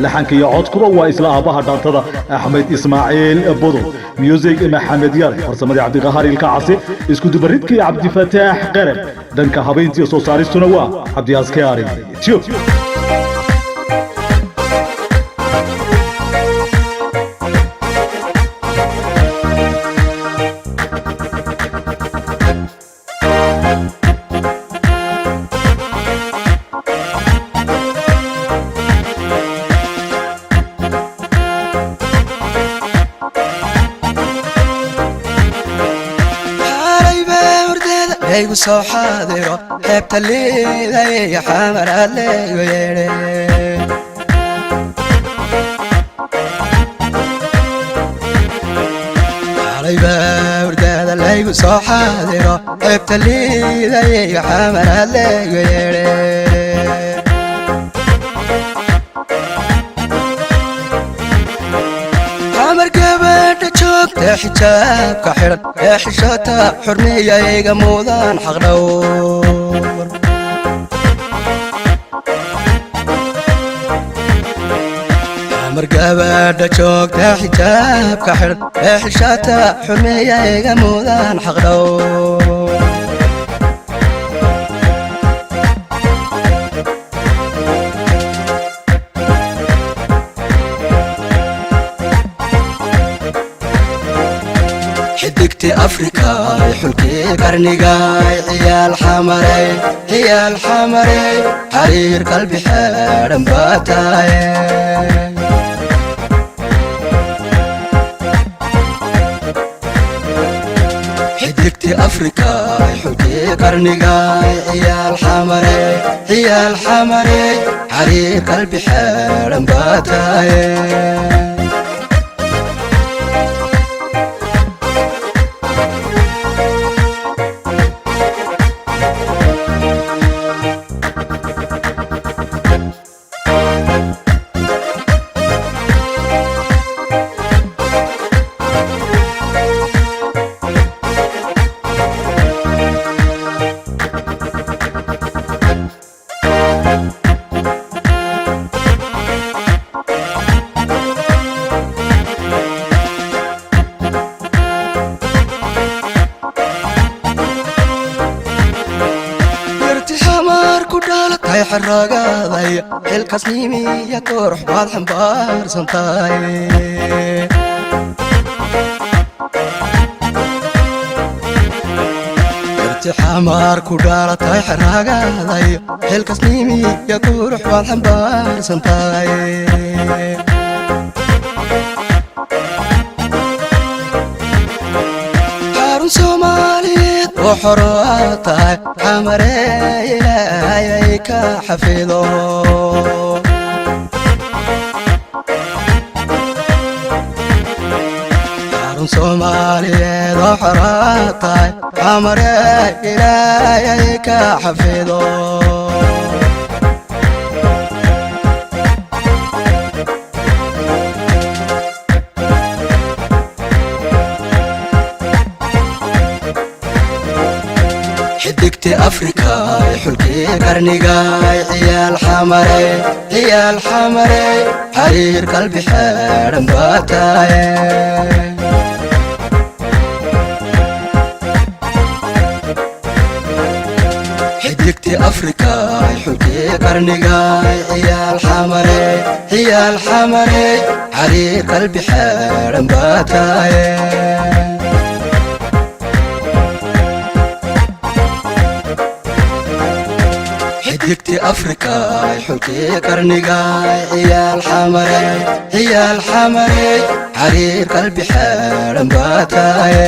Laxanka iyo codkuba waa isla aabbaha dhaantada, Axmed Ismaaciil Budul. Music Maxamed Yare, farsamadii Cabdiqahaar Ilkacase, iskudubaridkii Cabdifataax Qaran, dhanka habayntiiyo soo saaristuna waa Cabdiaskaari Ethiopia. Igu soo xaadiro xeebta liidaya, Xamaraad leegu yeedhe. Xalayba hurdaada laygu soo xaadiro xeebta liidaya, Xamaraad leegu yeedhe. Xamar gabadha joogta, xijaabka xidhan ee xishota, xurmiya iga mudan xaqdhowr. Xamar gabadha joogta, xijaabka xidhan ee xishota, xurmiya iga mudan xaqdhowr. Xidigti Afrikay, xulkii qarnigay, ciyaal Xamarey, ciyaal Xamarey, xariir qalbi xeedhan baa tahay. Xidigti Afrikay, xulkii qarnigay, ciyaal Xamarey, ciyaal Xamarey, xariir qalbi xeedhan baa tahay. Xamar ku dhalatay, xaragaday, xilkasnimiya qurux baad xambaarsan tahay. Yarti Xamar ku dhalatay, xaragaday, xilkasnimiya qurux baad xambaarsan tahay. Xarun Soomaaliyeed oo xoro aad tahay, Xamaree, Ilaahayay ka xafido. Xarun Soomaaliyeed oo xoro aad tahay, Xamaree, Ilaahayay ka xafido. Xidigti Afrikay, xulkii qarnigay, ciyaal Xamarey, ciyaal Xamarey, xariir qalbi xeedhan baa tahay. Xidigti Afrikay, xulkii qarnigay, ciyaal Xamarey, ciyaal Xamarey, xariir qalbi xeedhan baa tahay. Xidigti Afrikay, xulkii qarnigay, ciyaal Xamarey, ciyaal Xamarey, xariir qalbi xeedhan baa tahay.